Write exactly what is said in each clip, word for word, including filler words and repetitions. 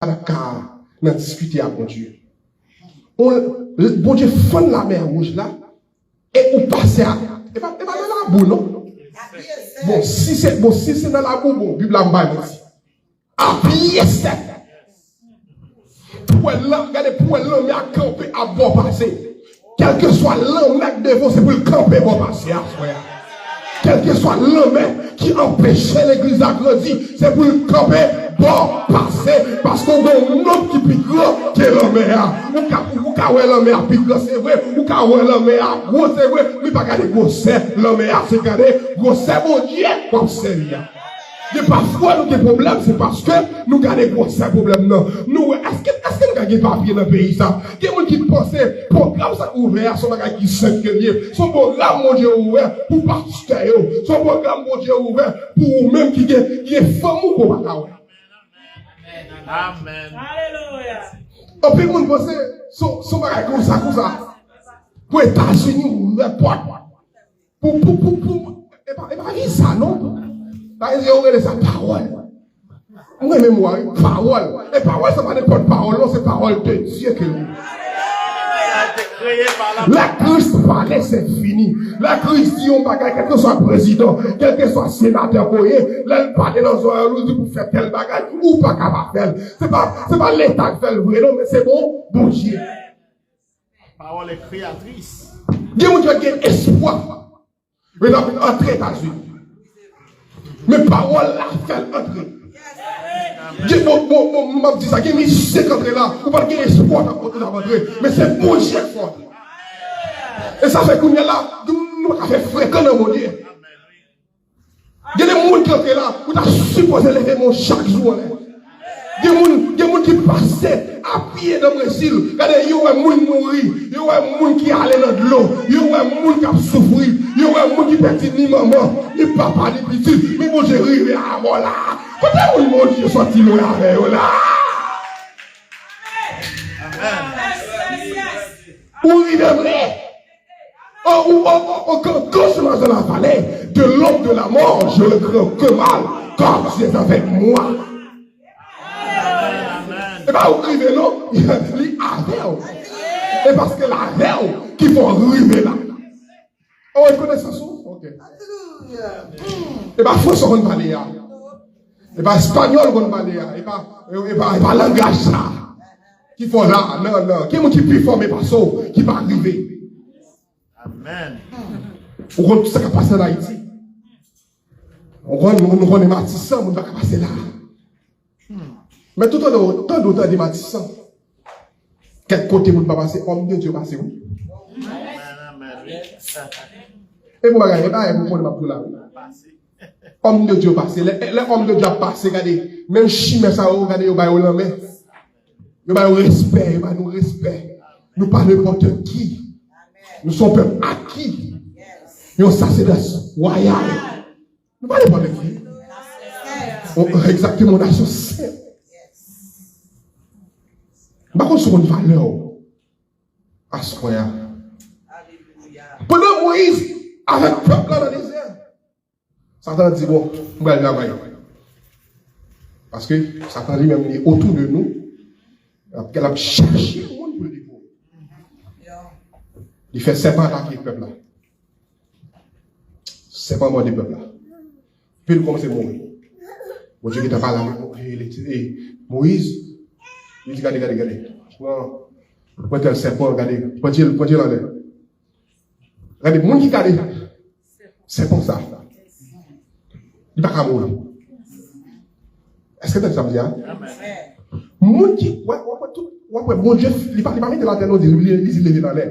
pa t ap ka nan diskite ak Bondye. On, Bondye fann lamè wouj la, e ou pase a, e pa, e pa nan labou, non. Bon, si se, bon, si se nan labou, bon, Bib la m bay manti. A pye sèk. Pou wè lan-, gade, pou wè lanmè a kanpe ap bò pase. Kèlkeswa lanmè k devan w, se pou l kanpe bò pase a, frè. Kèlkeswa lanmè ki anpeche legliz la grandi, se pou l kanpe bò pase. Paske w gen yon nonm ki pi gran ke lanmè a. Ou ka, ou ka wè lanmè a pi gran, se vre. Ou ka wè lanmè a gwo, se vre. Men pa gade gwosè lanmè a, se gade gwosè Bondye w ap sèvi a. Gen pafwa nou gen pwoblèm, se paske nou gade gwosè pwoblèm nan. Nou wè, èske, èske nou ka gen papye nan peyi sa? Gen moun ki panse pwogram sa k ouvè a se yon bagay ki senp ke l ye. Se yon pwogram Bondye ouvè pou pastè yo. Se yon pwogram Bondye ouvè pou ou menm ki gen, ki gen fanm ou ke w pa ka wè. Amèn. Anpil moun panse se, se yon bagay konsa, konsa. Pou Etazini ouvè pòt. Pou, pou, pou, pou, e pa, e pa viza, non. Sa vle di yo rele sa pawòl. Mwen menm, wi, pawòl. E pawòl, se pa nenpòt pawòl, non, se pawòl de Dye ke l ye. Lè Kris pale, se fini. Lè Kris di yon bagay, kèlkeswa prezidan, kèlkeswa senatè ke w ye, lè l pale nan zòrèy ou, li di pou fè tèl bagay, ou pa ka pa fè l. Se pa, se pa Leta k fè l vre, non, men se bon, Bondye. Pawòl e kreyatris. Gen moun ki gen espwa. Yo t ap antre Etazini. Men pawòl la fè l antre. Gen, bon, bon, bon, m ap di sa, gen mizisyen k antre la, ou pa t gen espwa w t ap, w t ap antre. Men se Bondye k fè w antre. E sa fè kounye a la, nou pa ka fè frekan nan Bondye. Gen de moun ki antre la, ou ta sipoze leve men w chak jou anlè. Gen moun, gen moun ki pase a pye nan Brezil. Gade, yo wè moun mouri, yo wè moun ki ale nan dlo, yo wè moun k ap soufri, yo wè moun ki pèdi ni manman, ni papa, ni pitit. Men Bondye rive avè w la. Kote moun Bondye sòti lwen avè yo la? Ou rive vre? Oh, oh, oh, oh, quand, quand je marche dans la vallée de l'ombre de la mort, je ne crains aucun mal, car tu es avec moi. E pa ou k rive, non, li avè w. E paske l avè w ki fè w rive la. Oh, e konesans ou? Ok. E pa fransè w konn pale a. E pa espanyòl w konn pale a. E pa, e pa, e pa langaj sa ki fè w la. Non, non. Gen moun ki pi fòme pase w, ki pa rive. Amèn. Ou konn tout sa k ap pase ann Ayiti. Ou konn, nou, nou konnen Matisan, moun pa ka pase la. Men tou tande w, tande w tande Matisan. Kèk kote moun pa pase, òm de Dye pase, wi. Amèn, amèn, wi. E bon bagay, e bagay pou konnen m ap di w la, wi. Òm de Dye pase. Lè, lè òm de Dye ap pase, gade, menm chimè sa yo, gade, yo ba yo lanmen. Yo ba yo respè, yo ba nou respè. Nou pa nenpòt ki. Nou se yon pèp aki. Yon sasedòs wayal. Nou pa nenpòt ki. On, egzakteman, yon nasyon sen. M pa konn si w konn valè w aswè a. Pandan Moyiz avèk pèp la nan dezè, Satan di, bon, m pral travay. Paske Satan li menm, li otou de nou. L ap, l ap chèche moun pou l devore. Li fè sèpan atake pèp la. Sèpan mòde pèp la. Epi l kòmanse mouri. Bondye gentan pale avèk Mo-, e, e, e, Moyiz. Li di, gade, gade, gade. Pran, pran tèl sèpan, gade. Pran dye l, pran dye l anlè. Gade, moun ki gade sèpan sa, li pa ka mouri. Èske w tande sa m di a? Moun ki, w ap wè tout, w ap wè Bondye, li pa, li pa mete l atè non, li, li, li leve l anlè.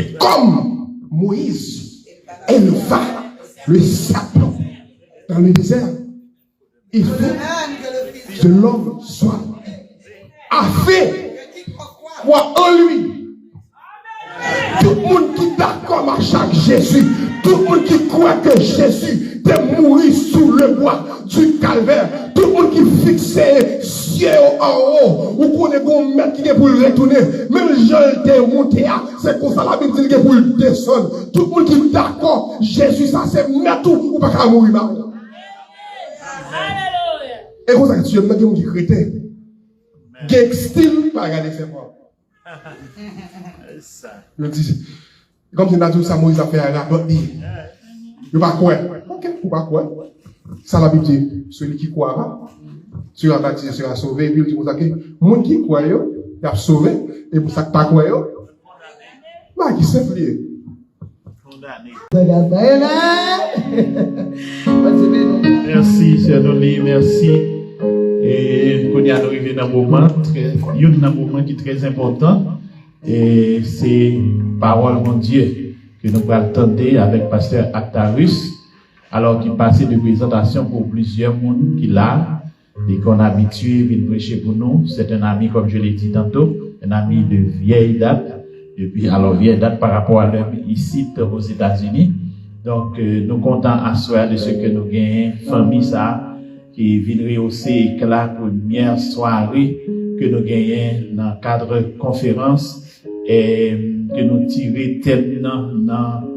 Et comme Moïse éleva le serpent dans le désert, il faut que l'homme soit afin, croit en lui. Tout moun ki dakò mache ak Jezi, tout moun ki kwè ke Jezi te mouri sou le bwa du Calvaire, tout moun ki fikse zye yo anwo, ou konnen gon mèt ki gen pou l retounen, menm jan l te monte a, se konsa Labib di l gen pou l desann. Tout moun ki dakò Jezi sa se mèt ou, ou pa ka mouri mal. Alelouya. E konsa, ki tiyè m nan, gen moun ki kreten. Gen stil pa gade sèpan. Yo di, kòmsi natirèl sa Moyiz ap fè a radòt li. Yo pa kwè. Ok, ou pa kwè. Sa Labib di, celui qui croira sera baptisé, sera sauvé. Epi l di konsa ke moun ki kwè yo, y ap sove. E pou sa k pa kwè yo, bagay ki senp li ye. Mèsi, sè Noli, mèsi. E kounye a nou rive nan moman, youn nan moman ki trè enpòtan. E se pawòl Bondye ke nou pral tande avèk pastè Actarus, alò ki pase de prezantasyon pou plizyè moun ki la. Li konn abitye vin preche pou nou. C'est un ami, comme je l'ai dit tantôt, un ami de vieille date. Epi, alò, vieille date pa rapò a lè m isit Ozetazini. Donk, nou kontan aswè a de se ke nou genyen fanmi sa a ki vin reyose ekla premyè sware ke nou genyen nan kad konferans, e ke nou tire tèm nan nan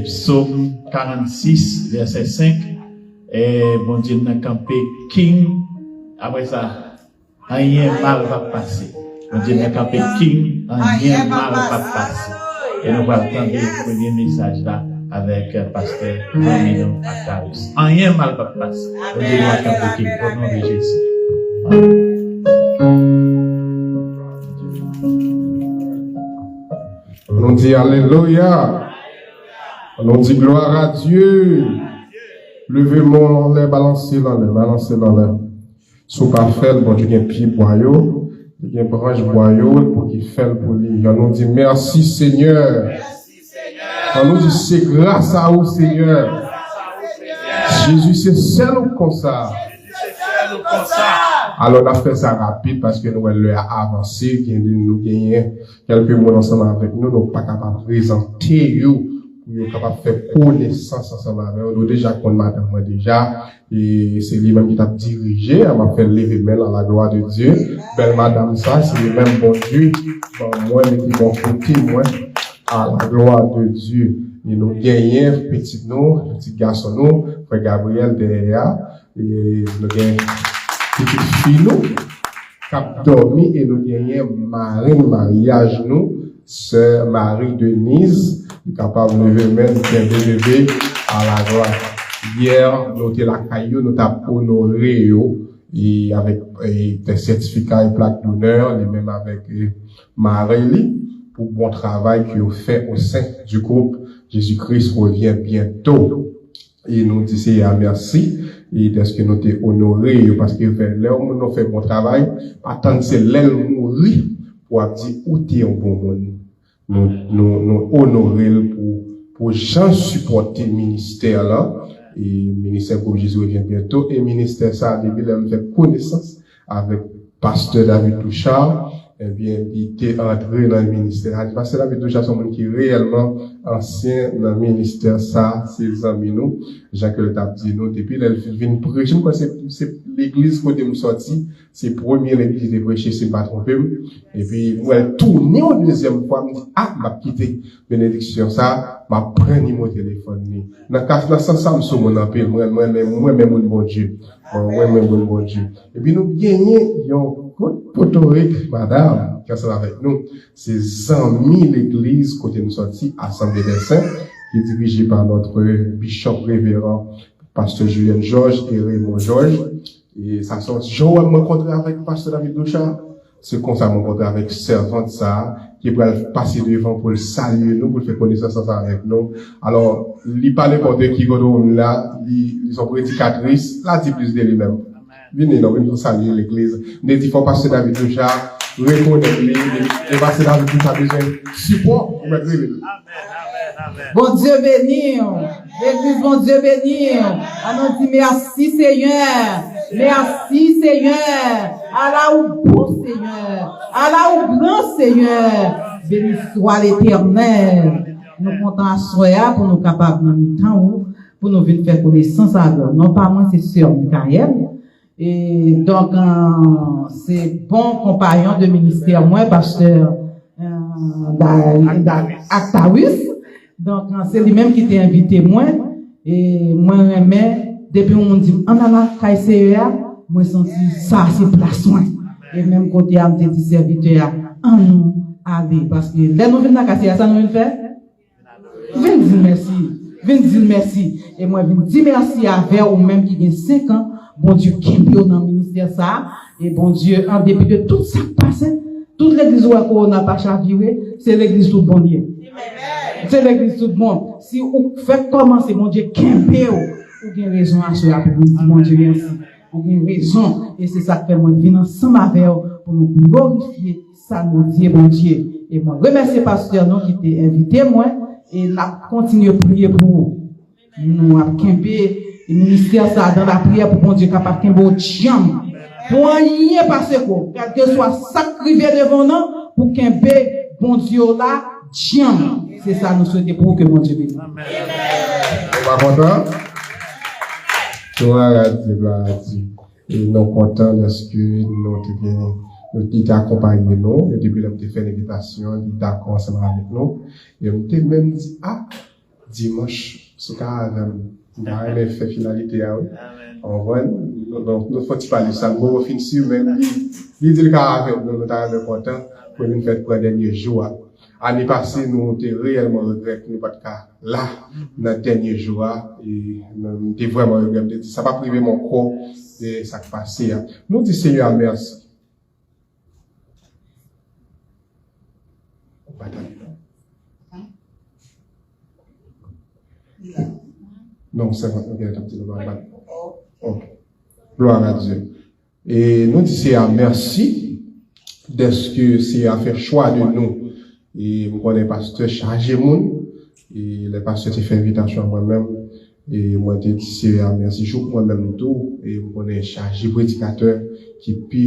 Psaume quarante-six, verset cinq. E Bondye nan kanpe king. Apre sa, anyen mal p ap pase. Bondye nan kanpe king, anyen mal p ap pase. E nou pral tande premye mesaj la avèk pastè Domino Actarus. Anyen mal p ap pase. Bondye nan kanpe king. O non de Jezi. Nou di alelouya. Nou di glwa a Dye. Leve men w anlè, balanse l anlè, balanse l anlè. Si w pa fè l, Bondye gen pye bwa yo, li gen branch bwa yo, pou ki fè l pou li. Ann nou di mèsi Senyè. Ann nou di se gras a ou Senyè. Jezi se sèl ou konsa. Alò n ap fè sa rapid paske nou wè lè a avanse, gen nou genyen kèlke moun ansanm avèk nou, nou pa kapab prezante yo pou yo kapab fè konesans ansanm avè yo. Nou deja konn madanm mwen deja, e se li menm ki t ap dirije, m ap fè l leve men l, à la gloire de Dieu. Bèl madanm sa, se li menm Bondye ban mwen, li ki bò kote mwen, à la gloire de Dieu. E nou genyen pitit nou, pitit gason nou, frè Gabriel dèyè a, e nou gen pitit fi nou k ap dòmi e nou genyen marenn maryaj nou, sè Marie Denise, li kapab leve men l, kenbe bebe, à la gloire. Yè, nou te lakay yo, nou t ap onore yo, e avèk e, de sètifika e plak donè, li menm avèk e, mari li, pou bon travay ke yo fè au sein du groupe Jésus-Christ revient bientôt. E nou di Seyè a mèsi e dèske nou te onore yo, paske lè yon moun nou fè bon travay, pa tann se lè l mouri pou w ap di ou te yon bon moun. Nou, nou, nou onore l pou, pou jan l sipòte ministè lan, e ministè Group Jezi Revyen Byento, e ministè sa, depi lè m fè konesans avèk pastè David Touchard, ebyen, li te antre nan ministè. Sa di pastè David Touchard se yon moun ki reyèlman ansyen nan ministè sa, se zanmi nou, jan ke l t ap di nou, depi lè l vin preche, m kwè se, se legliz kote m sòti, se premye legliz li te preche, si m pa twonpe m. Epi, m wè l tounen yon dezyèm fwa, m di, a, m ap kite benediksyon sa, m ap pran nimewo telefòn li. Nan ka, nan sans sa, m sou moun anpil. Mwen, mwen, mwen, mwen, mwen, moun Bondye. Mwen, mwen, mwen, moun Bondye. Epi nou genyen yon kot potorik, madanm, ki ansanm avèk nou. Se zanmi legliz kote nou sòti, Assemblée des Saints, ki dirije pa notre bishop révérend pastè Julien Georges e Raymond Georges. E sa sòti, jan w wè m rankontre avèk pastè David Touchard, se konsa m rankontre avèk sèvant sa a, ki pral pase devan pou l salye nou, pou l fè konesans ansanm avèk nou. Alò, li pa nenpòt ki kote w la, li, li se yon predikatris, l a di plis de li menm. Vini non, vini pou salye legliz. M te di fò pastè David Touchard rekonèt li, e pastè David Touchard bezwen sipò pou mèt rele l. Bondye beni w. Legliz, Bondye beni w. Ann nou di mèsi Senyè. Mèsi Senyè. Ala ou bon Senyè. Ala ou gran Senyè. Beni swa Letènèl. Nou kontan aswè a pou nou kapab nan mitan ou, pou nou vin fè konesans avè w. Non pa mwen se sè Mikayèl. E donk, se bon konpayon de ministè mwen, pastè Actaris. Donk, se li menm ki te envite mwen. E mwen renmen, depi yon moun di m, ann al lakay Seyè a, Mwen santi sa se plas mwen. E menm kote a, m te di sèvitè a, ann nou ale. Paske lè nou vin nan katye a, sa nou vin fè? Vin di mèsi. Vin di l mèsi. E mwen vin di mèsi avè w, ou menm ki gen senk an. Bondye kenbe w nan ministè sa a. E Bondye, an depi de tout sa k pase, tout legliz ou wè kowona pa chavire, se legliz tout bon li ye. Se legliz tout bon. Si ou fèk kòmanse, Bondye kenbe w, ou gen rezon aswè a pou vin di Bondye mèsi. Ou gen rezon. E se sa k fè mwen vin ansanm avè w pou nou glorifye sa nou di Bondye. E mwen remèsye pastè nou ki te envite mwen. E n ap kontinye priye pou ou. Nou ap kenbe ministè sa a dan lapriyè pou Bondye kapab kenbe w djanm. Pou anyen pase ko, kèlkeswa sa k rive devan w nan, pou kenbe Bondye w la djanm. Se sa nou swete pou ou, ke Bondye beni w. Ou pa kontan? Glwa a Dye, glwa a Dye. E nou kontan dèske nou te gen, nou, li te akonpaye nou. E depi lè m te fè envitasyon, li dakò ansanm avèk nou. E m te menm di, a, dimanch, si w ka avè m, m ta renmen fè finalite a, wi. Ou konprann? Nou, nou, nou fè yon ti pale sa, m poko fin si, men li, li di l ka avè m, nou, nou ta renmen kontan pou l vin fè pran dènye jou a. Ane pase, nou te reyèlman regrèt nou pa t ka la nan dènye jou a. E nou, nou te vrèman regrèt. M te di, sa p ap rive m ankò, e sa k pase a. Nou di Senyè a mèsi. Ou pa tande, non? Non, sèvant mwen genlè t ap di nou pa bat. Ok. Glwa a Dye. E nou di Seyè a mèsi dèske Seyè a fè chwa de nou. E m konnen pastè chaje moun. E lè pastè te fè envitasyon an mwen menm, e mwen te di Seyè a mèsi. Jouk mwen menm tou, e m konnen chaje predikatè ki pi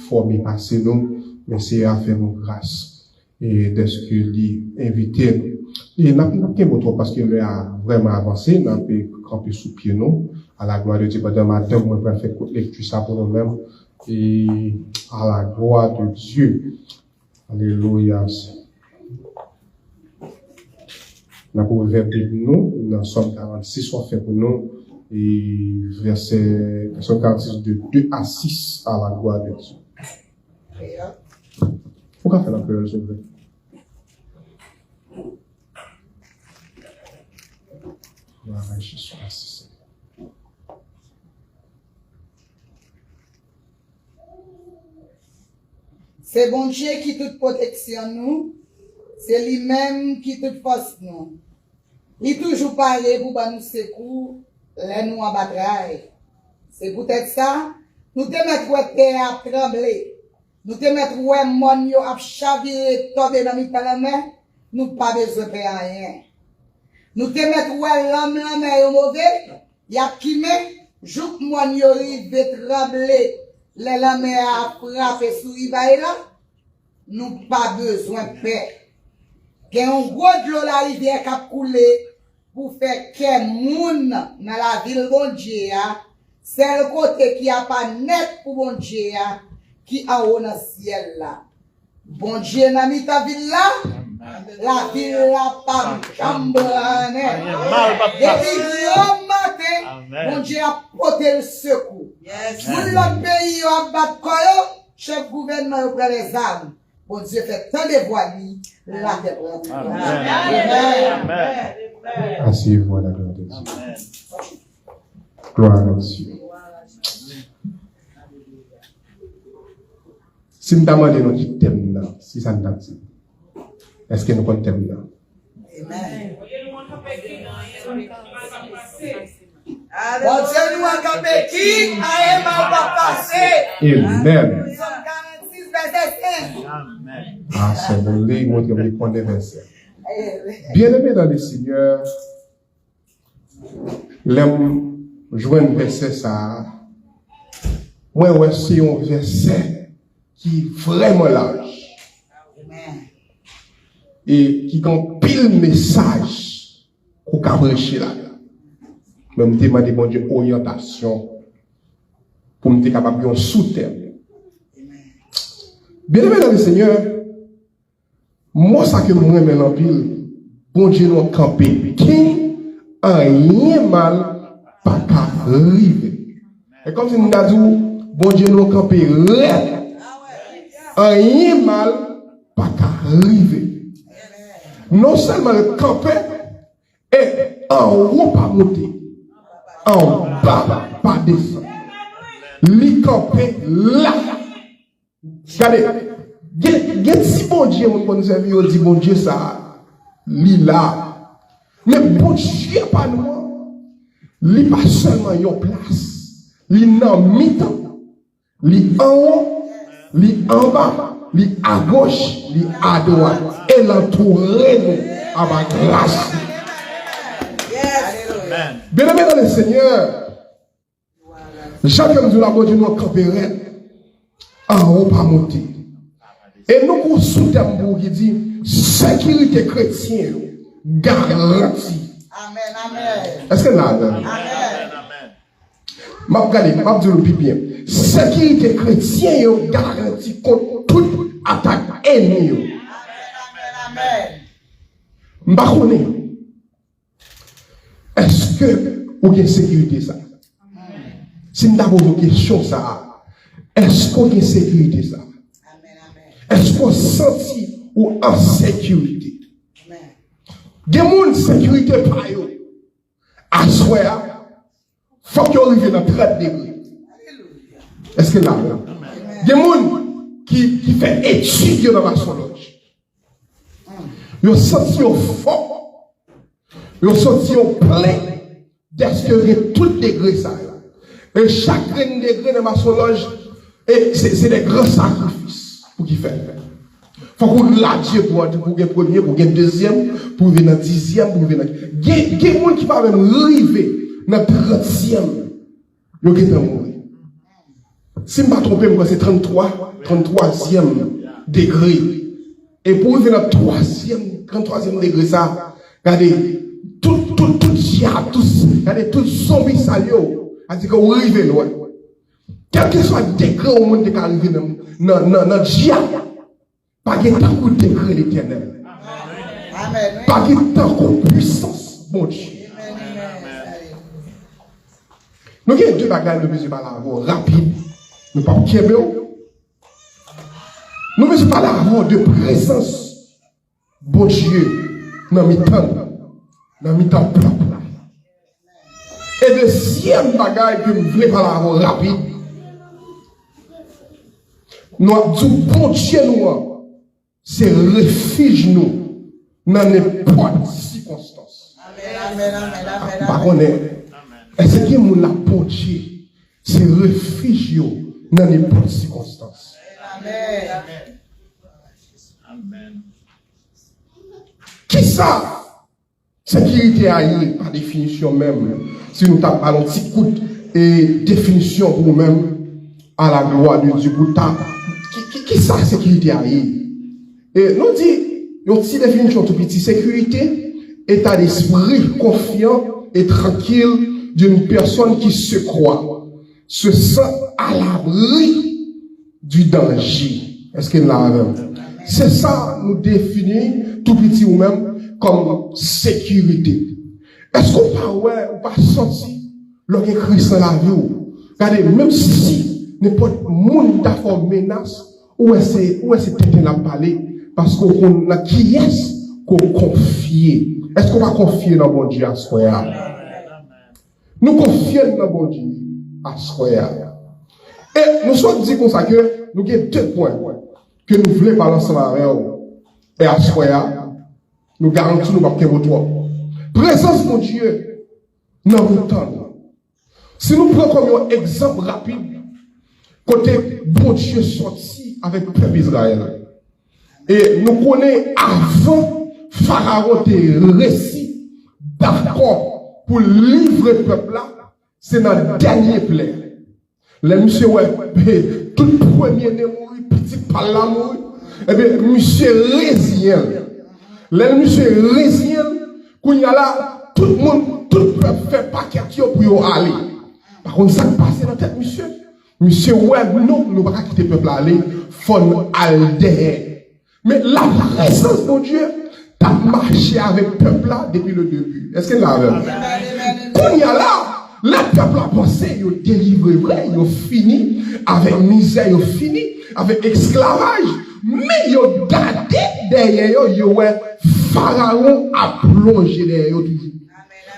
fòme pase nou, men Seyè a fè nou gras e dèske li envite nou. E n ap, n ap kenbe w twòp paske lè a vrèman avanse, n ap kanpe sou pye nou. A la glwa de Dye, pandan madanm mwen pral fè kout lekti sa pou nou menm. E a la glwa de Dye. Alelouya. Nan Pwovèb de nou, nan Sòm karannsis, w ap fè pou nou, e vèsè, Sòm karannsis de de a sis, a la glwa de Dye. Ou ka fè l an kreyòl, silvouplè? Glwa a Jezi. Se Bondye ki tout pwoteksyon nou, se li menm ki tout fòs nou. Li toujou pare pou ban nou sekou lè nou anba tray. Se poutèt sa, nou te mèt wè tè a ap tranble. Nou te mèt wè mòn yo ap chavire tonbe nan mitan lanmè, nou pa bezwen pè anyen. Nou te mèt wè lanm lanmè yo move, y ap kimen, jouk mòn yo rive tranble lè lanmè a ap frape sou rivay la, nou pa bezwen pè. Gen yon gwo dlo larivyè k ap koule pou fè kè moun nan lavil Bondye a, sèl kote ki apa nèt pou Bondye a, ki anwo nan syèl la. Bondye nan mitan vil la, lavil la p ap janm blannen. Depi granm maten, Bondye ap pote l sekou. Moun lòt peyi yo ap bat kò yo, chèf gouvènman yo pran lèzam. Bondye fè tande vwa li, latè pran. Amen. Amen. Asseyez-vous à la gloire de Dieu. Glwa a Dye. Si m ta mande nou ki tèm nan, ki sa n t ap di? Èske nou konn tèm nan? Amen. Bondye nou an kanpe ki anyen mal p ap pase. Amen. Sòm karannsis, vèsè senk. Ah, sè, nou li, montre m li konnen vèsè. Byeneme nan le Senyè, lè m jwenn vèsè sa a, mwen wè se yon vèsè ki vrèman laj e ki gen anpil mesaj ke w ka preche ladan. Men m te mande Bondye oryantasyon pou m te kapab gen yon soutèm. Byeneme nan le Senyè, mo sa ke m renmen l anpil, Bondye nou an kanpe. King, anyen mal pa ka rive. E kòmsi m ta di w, Bondye nou kanpe rèd. Anyen mal pa ka rive. Non sèlman l kanpe, e anwo pa monte, anba pa desann. Li kanpe la. Gade, gen, gen ti Bondye moun konn sèvi, yo di Bondye sa, li la. Men Bondye pa nou an, li pa sèlman yon plas, li nan mitan, li anwo, li anba, li agoch, li adwat, e l antoure nou anba gras li. Byeneme nan le Senyè, jan ke m di w la, Bondye nou an kanpe rèd, anwo pa monte. E nou gon soutèm pou ki di, sekirite kretyen yo garanti. Amèn, amèn. Èske n la avè m? Amèn. M ap gade, m ap di nou pi byen. Sekirite kretyen yo garanti kont tout atak ènmi yo. Amèn, amèn, amèn. M pa konnen. Èske ou gen sekirite sa? Si m ta poze w kesyon sa a, èske w gen sekirite sa? Èske w santi ou an sekirite? Gen moun, sekirite pa yo, aswè a, fòk yo rive nan trant degre. Èske n la avè m? Gen moun ki, ki fè etid yo nan masonlòj. Yo santi yo fò. Yo santi yo plen dèske yo gen tout degre sa yo. E chak grenn degre nan masonlòj, e se, se de gran sakrifis pou ki fèt. Fòk ou gradye pou, pou gen premye, pou gen dezyèm, pou rive nan dizyèm, pou rive nan... Gen, gen moun ki pa menm rive nan trantyèm, yo gentan mouri. Si m pa twonpe m, kwè se tranntwa, tranntwazyèm degre. E pou rive nan twazyèm, tranntwazyèm degre sa, gade, tout, tout, tout dyab, tout, gade, tout zonbi sa yo, a di ke ou rive lwen. Kèlkeswa degre yon moun te ka rive nan, nan, nan, nan dyab, pa gen tankou degre Letènèl. Amèn. Pa gen tankou pwisans Bondye. Nou gen de bagay nou bezwen pale avè w rapid. Nou p ap kenbe w. Nou bezwen pale avè w de prezans Bondye nan mitan nou, nan mitan pèp la. E dezyèm bagay ke m vle pale avè w rapid, nou ap di w Bondye nou an, se refij nou nan nenpòt sikonstans. Amèn, amèn, amèn, amèn, amèn. M pa konnen, èske gen moun la Bondye se refij yo nan nenpòt sikonstans? Amèn. Kisa sekirite a ye, pa definisyon menm? Si nou ta ba yon ti kout, e, definisyon pou ou menm, à la gloire de Dieu, pou ta, ki, ki, kisa sekirite a ye? E nou di, yon ti definisyon tou piti, sécurité, état d'esprit confiant et tranquille d'une personne qui se croit, se sent à l'abri du danger. Èske n la avè m? Se sa nou defini tou piti ou menm kòm sekirite. Èske w pa wè, ou pa santi lè w gen Kris nan lavi w? Gade, menm si nenpòt moun ta fè w menas, ou wè se, ou wè se tenten l ap pale, paske w konn nan kiyès ke w konfye. Èske w pa konfye nan Bondye aswè a? Nou konfye n nan Bondye aswè a. E nou sot di konsa ke nou gen de pwen ke nou vle pale ansanm avè w. E aswè a, nou garanti nou p ap kenbe w twòp. Prezans Bondye nan mitan nou. Si nou pran kòm yon egzanp rapid, kote Bondye sòti avèk pèp Izrayèl. E nou konnen avan Farawon te resi dakò pou livre pèp la, se nan dènye plè. Lè misye wè, tout premye ne mouri, pitit pa l la mouri, ebyen, misye reziyen l. Lè misye reziyen l, kounye a la, tout moun, tout pèp fè pakèt yo pou yo ale. Pa konn sa k pase nan tèt misye. Misye wè, non, nou pa ka kite pèp la ale, fò n al dèyè. Men laprezans Bondye t ap mache avèk pèp la depi le debi. Èske n la avè m? Kounye a la, Lè pèp la panse yo delivre vre, yo fini avèk mizè, yo fini avèk esklavaj, men yo gade dèyè yo, yo wè Farawon ap plonje dèyè yo toujou.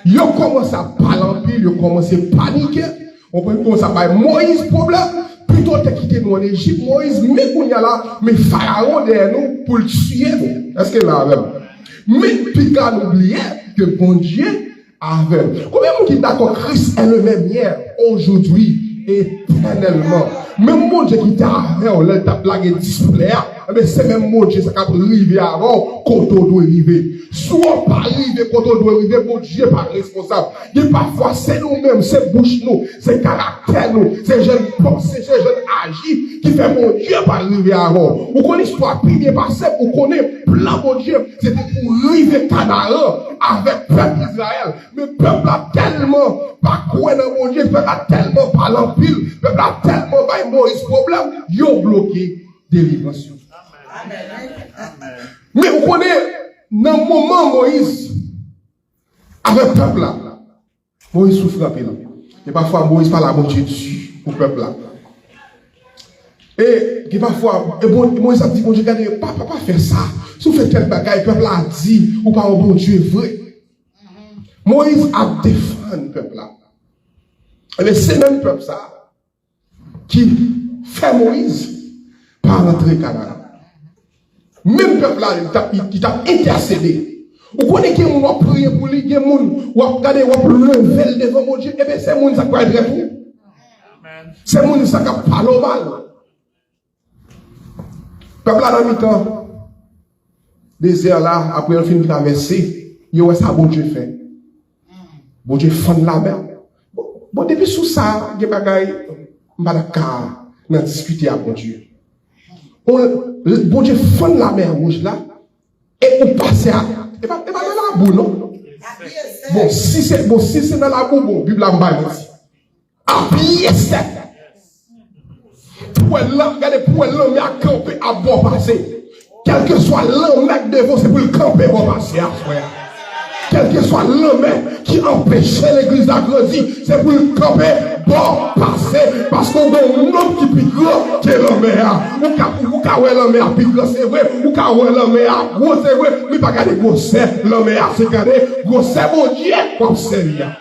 Yo kòmanse ap pale anpil, yo kòmanse panike. Ou konprann? Yo kòmanse ap bay Moyiz pwoblèm. Pito te kite nou ann Ejip, Moyiz, men kounye a la, men Farawon dèyè nou pou l tiye nou. Èske la avè m? Men piga nou bliye ke Bondye avè m. Konbyen moun ki dakò Christ est le même hier, aujourd'hui, éternellement? Menm Bondye ki te avè w lè l t ap lage displè a, enben se menm Bondye sa k ap rive avè w kote w dwe rive. Si w pa rive kote w dwe rive, Bondye pa responsab. Gen pafwa se nou menm, se bouch nou, se karaktè nou, se jan n panse, se jan n aji ki fè Bondye pa rive avè w. Ou konn istwa pi byen pase m, ou konnen plan Bondye se te pou rive Kanaran avèk pèp Izrayèl. Men pèp la tèlman pa kwè nan Bondye, pèp la tèlman pale anpil, pèp la tèlman bay Moyiz pwoblèm, yo bloke delivrans yo. Men ou konnen, nan moman Moyiz avèk pèp la, Moyiz soufri anpil. E pafwa Moyiz pale a Bondye di pou pèp la. E gen pafwa, e bon, Moyiz ap di Bondye, gade, pa, pa, pa fè sa. Si w fè tèl bagay, pèp la ap di ou pa yon Bondye vre. Moyiz ap defann pèp la. Ebyen, se menm pèp sa a ki fè Moyiz pa rantre Kanaran. Menm pèp la, li t ap, li, li t ap entèsede. Ou konnen gen moun w ap priye pou li, gen moun w ap gade, w ap leve l devan Bondye, ebyen se moun sa k pral trèt ou. Se moun sa k ap pale w mal. Pèp la nan mitan dezè la, apre yo fin travèse, yo wè sa Bondye fè. Bondye fann lamè. Bon, bon, depi sou sa, gen bagay, m pa t ap ka nan diskite ak Bondye. Bon, Bondye fann lamè wouj la, e ou pase a, e pa, e pa nan labou, non. Bon, si se, bon, si se nan labou, bon, Bib la m bay manti. A pye sèk. Pou wè lan-, gade, pou wè lanmè a kanpe ap ba w pase. Kèlkeswa lanmè k devan w, se pou l kanpe ba w pase a, frè. Kèlkeswa lanmè ki anpeche legliz la grandi, se pou l kanpe ba w pase. Paske w gen yon nonm ki pi gran ke lanmè a. Ou ka, ou ka wè lanmè a pi gran, se vre. Ou ka wè lanmè a gwo, se vre. Men pa gade gwosè lanmè a, se gade gwosè Bondye w ap sèvi a.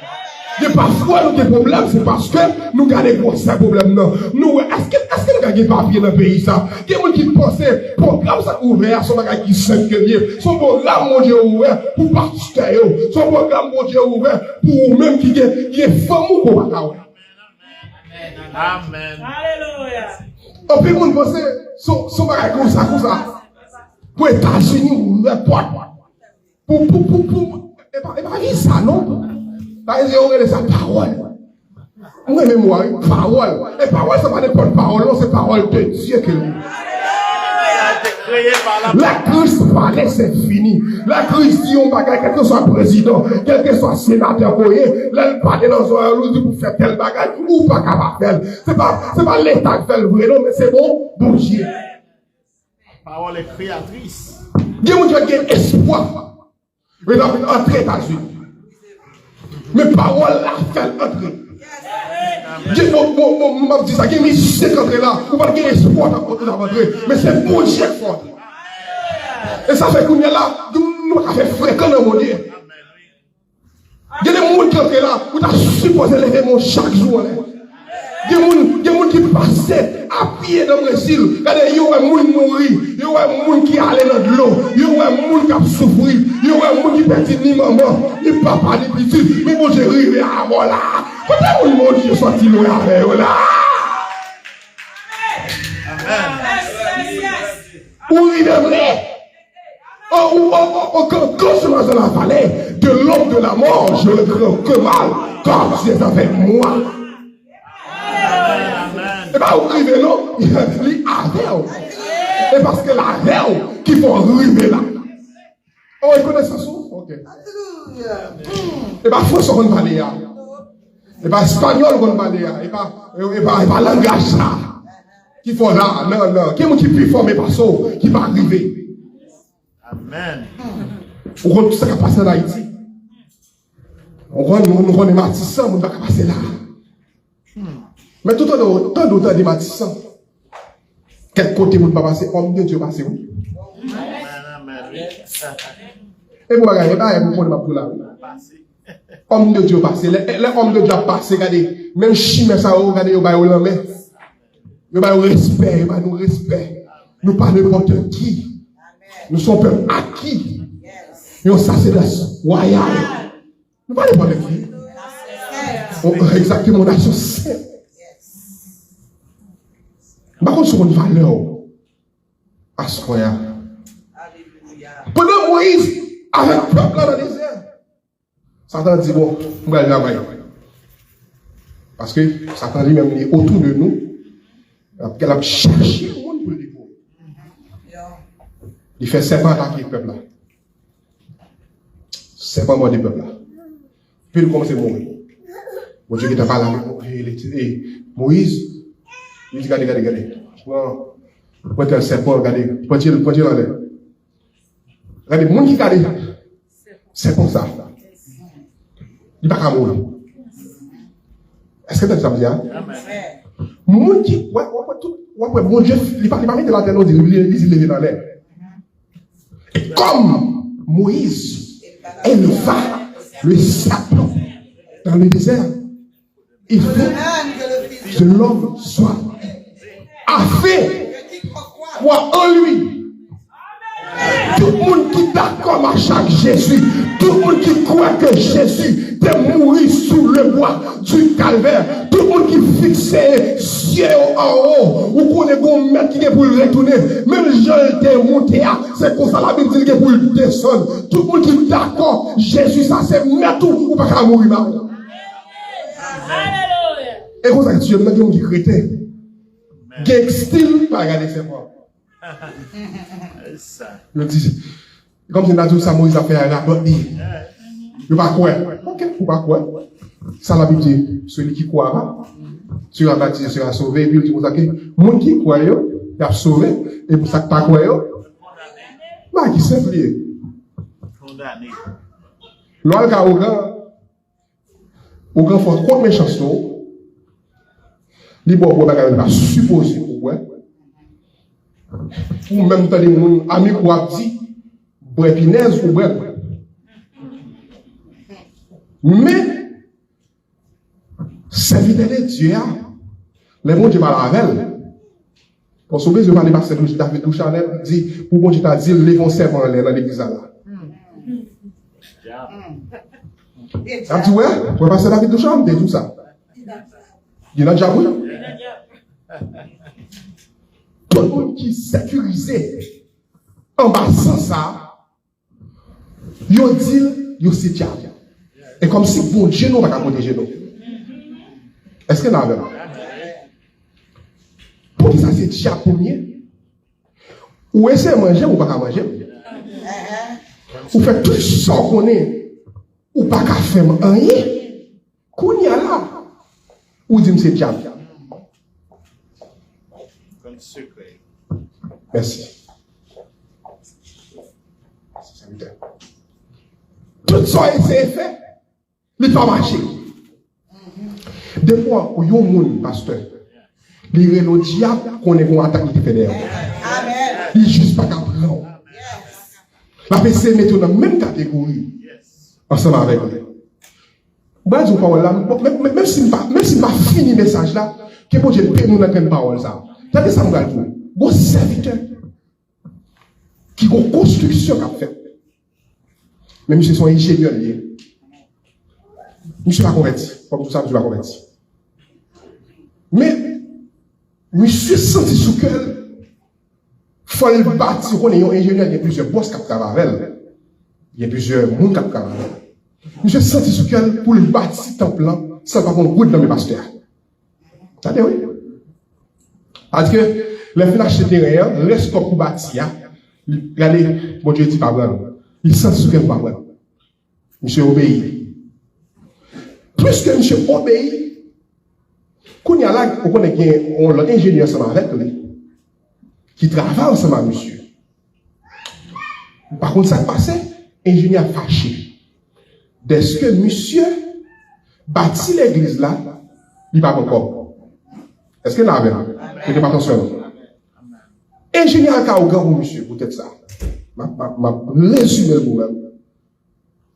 Gen pafwa nou gen pwoblèm, se paske nou gade gwosè pwoblèm nan. Nou wè, èske, èske nou ka gen papye nan peyi sa? Gen moun ki panse pwogram sa k ouvè a se yon bagay ki senp ke l ye. Se yon pwogram Bondye ouvè pou pastè yo. Se yon pwogram Bondye ouvè pou ou menm ki gen, ki gen fanm ou ke w pa ka wè. Amèn. Alelouya. Anpil moun panse se, se yon bagay konsa, konsa. Pou Etazini ouvè pòt. Pou, pou, pou, pou, e pa, e pa visa, non. Sa vle di yo rele sa pawòl. Mwen menm, wi, pawòl. E pawòl, se pa nenpòt pawòl, non, se pawòl de Dye ke l ye. Lè Kris pale, se fini. Lè Kris di yon bagay, kèlkeswa prezidan, kèlkeswa senatè ke w ye, lè l pale nan zòrèy ou, li di pou fè tèl bagay, ou pa ka pa fè l. Se pa, se pa Leta k fè l vre, non, men se bon, Bondye. Pawòl e kreyatris. Gen moun ki pa gen espwa. Men l ap antre Etazini. Men pawòl la fè l antre. Gen, bon, bon, bon, m ap di sa, gen mizisyen k antre la, ou pa t gen espwa w t ap, w t ap antre. Men se Bondye k fè w antre. E sa fè kounye a la, nou pa ka fè frekan nan Bondye. Gen de moun ki antre la, ou ta sipoze leve men w chak jou anlè. Gen moun, gen moun ki pase a pye nan Brezil. Gade, yo wè moun mouri, yo wè moun ki ale nan dlo, yo wè moun k ap soufri, yo wè moun ki pèdi ni manman, ni papa, ni pitit. Men Bondye rive avè w la. Kote moun Bondye sòti lwen avè yo la? Amèn. Ou rive vre. Oh, ou, oh, oh, oh, quand, quand je serai dans la vallée de l'ombre de la mort, je ne craindrai aucun mal, car tu es avec moi. E pa ou rive non, li avè w. E paske l avè w ki fè w rive la. Oh, e konesans ou? Ok. E pa fransè w konn pale a. E pa espanyòl w konn pale a. E pa, e pa, e pa langaj sa ki fè w la. Non, non. Gen moun ki pi fòme pase w, ki pa rive. Amèn. Ou konn tout sa k ap pase ann Ayiti? Ou konn, nou, nou konnen Matisan, moun pa ka pase la. Men tout tande w, tande w tande Matisan. Kèk kote moun pa pase, òm de Dye pase, wi. E pou bagay, e bagay pou konnen m ap di w la, wi. Òm de Dye pase. Lè, lè òm de Dye ap pase, gade, menm chimè sa yo, gade, yo ba yo lanmen. Yo ba yo respè, yo ba nou respè. Nou pa nenpòt ki. Nou se yon pèp aki. Yon sasedòs wayal. Nou pa nenpòt ki. Oh, egzakteman, nasyon sen. M pa konn si w konn valè w aswè a. Pandan Moyiz avèk pèp la nan dezè, Satan di, bon, m pral travay. Paske Satan li menm, li otou de nou, l ap, l ap chèche moun pou l devore. Li fè sèpan atake pèp la. Sèpan mòde pèp la. Epi li kòmanse mouri. Bondye gentan pale avèk Mo-, e, e, e, Moyiz. Li di, gade, gade, gade. Pran, pran tèl sèpan, gade. Pran tèl, pran tèl anlè. Gade, moun ki gade sèpan sa, li pa ka mouri. Èske w tande sa m di a? Moun ki, w ap wè tout, w ap wè Bondye, li pa, li pa mete l atè non, li, li, li leve l anlè. Et comme Moïse éleva le serpent dans le désert, il faut que l'homme soit afin croit en lui. Tout moun ki dakò mache ak Jezi, tout moun ki kwè ke Jezi te mouri sou le bwa du Calvaire, tout moun ki fikse zye yo anwo, ou konnen gon mèt ki gen pou l retounen, menm jan l te monte a, se konsa Labib di l gen pou l desann. Tout moun ki dakò Jezi sa se mèt ou, ou pa ka mouri mal. E konsa, Dye m nan gen moun ki kreten. Gen stil pa gade sèpan. Yo di, kòmsi n ta di w sa Moyiz ap fè a radòt li. Yo pa kwè. Ok, ou pa kwè. Sa Labib di, celui qui croira sera baptisé, sera sauvé. Epi l di konsa ke moun ki kwè yo, y ap sove. E pou sa k pa kwè yo, bagay ki senp li ye. Lè w al ka ougan, Ougan fè w twòp mechanste w, li ba w bwè bagay ou pa sipoze pou w bwè. Ou menm tande moun a mikwo ap di, bwè pinèz ou bwè l. Men, sèvitè de Dye a, lè Bondye pale avè l, Paske w bezwen pale pastè David Ducharnel, di, pou Bondye ta di l leve yon sèpan anlè nan legliz la la. L ap di, wè, wè pastè David Ducharnel, m te di w sa. Li nan dyab, wi. Tout moun ki sekirize anba san sa, Yo di l, yo se dyab. E kòmsi Bondye nou pa ka pwoteje nou. Èske n avè m? Poukisa se dyab pou m ye? Ou eseye manje m, ou pa ka manje m. Ou fè tout sa w konnen, ou pa ka fè m anyen. Kounye a la, ou di m se dyab. Mèsi. Tout sa w eseye fè, li pa mache. Defwa, yon moun, pastè, li rele w dyab, konnen gon atak li te fè dèyè w. Li jis pa ka pran w. L ap eseye mete w nan menm kategori ansanm avèk li. M pral di w pawòl la, bon, menm, menm, menm si m pa, menm si m pa fini mesaj la, ke Bondye beni w nan grenn pawòl sa. Tande sa m pral di w. Gon sèvitè ki gon konstriksyon k ap fèt. Men misye se yon enjenyè li ye. Misye pa konvèti. Fò m di w sa, misye pa konvèti. Men, misye santi sou kè l, fò l bati, ou konnen yon enjenyè gen plizyè bòs k ap travay avè l. Gen plizyè moun k ap travay avè l. Misye santi sou kè l pou l bati tanp lan san l pa pran goud nan men pastè a. Tande wi. Paske lè fin achte teren an, rès kòb pou bati a, li gade, Bondye di pa pran l. Li santi sou kè l pa pran l. Misye obeyi. Pliske misye obeyi, kounye a la, ou konnen gen yon lòt enjenyè ansanm avèk li, ki travay ansanm ak misye. M pa konn sa k pase, enjenyè a fache. Dèske misye Bati legliz la, li pa pran kòb. Èske n la avè m? Mete m atansyon. Enjenyè a ka ougan pou misye, poutèt sa. M ap, m ap, m ap rezime l pou mwen.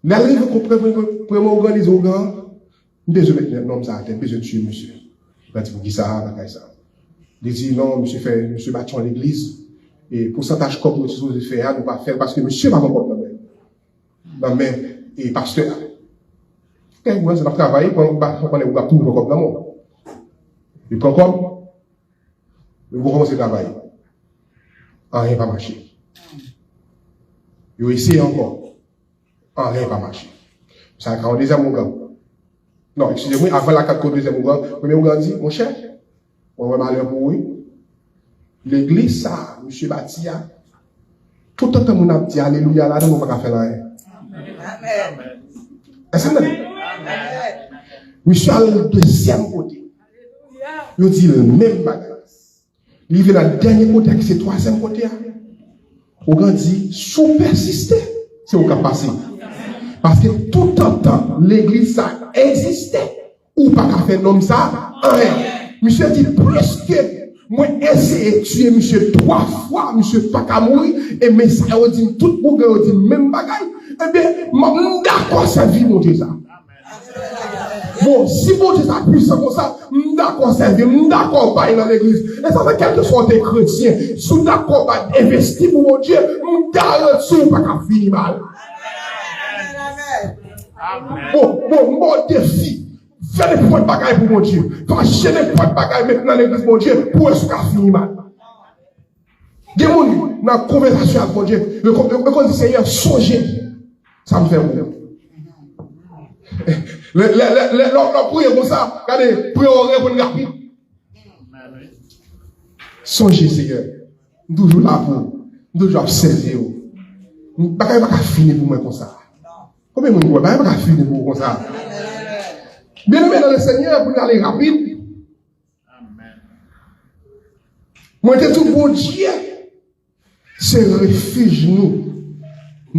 Lè l rive konprann, premye òganize ougan, m bezwen met nonm sa atè, m bezwen tiye misye. Li pa di poukisa bagay sa. Li di non, misye fè, misye bati yon legliz. E pousantaj kòb nou te sipoze fè a, nou pa fè l paske misye pa pran kòb nan men, nan men e pastè a. Kèk moun se n ap travay, pran, pran, pran, ou ap toujou pran kòb nan men w. Li pran kòb, li kòmanse travay. Anyen pa mache. Yo eseye ankò. Anyen pa mache. Sa ka yon dezyèm ougan. Non, eskize mwen, avan l al kot dezyèm ougan, premye ougan di, monchè, mwen wè malè pou ou, wi. Legliz sa, misye bati a, toutotan moun ap di alelouya ladan, mwen pa ka fè l anyen. Èske nou tande? Misye al dezyèm kote. Yo di l menm bagay. Li rive nan dènye kote a, ki se twazyèm kote a. Ougan di, si w pèsiste, se ou k ap pase. Paske toutotan legliz sa egziste, ou pa ka fè nonm sa anyen. Misye di, pliske mwen eseye tiye misye twa fwa, misye pa ka mouri, e men sa yo di m, tout ougan yo di m menm bagay, ebyen, m, m dakò sèvi Bondye sa. Bon, si Bondye sa pwisan konsa, m dakò sèvi, m dakò bay nan legliz. E sa fè kèlkeswa w te kretyen, si w dakò bay envesti pou Bondye, m garanti w pa ka fini mal. Bon, bon, m ba w defi. Fè nenpòt bagay pou Bondye. Fache nenpòt bagay met nan legliz Bondye pou wè si w ka fini mal. Gen moun nan konvèsasyon ak Bondye, yo, yo, yo konn di, Senyè, sonje sa m fè pou ou. Lè, lè, lè, lè, lè w priye konsa, gade, priyè w reponn rapid. Sonje, Senyè, m toujou la pou ou. M toujou ap sèvi ou. Bagay pa ka fini pou mwen konsa. Konbyen moun kwè bagay pa ka fini pou ou konsa? Byeneme nan Lesenyè, pou n ale rapid. Mwen te di w, Bondye se refij nou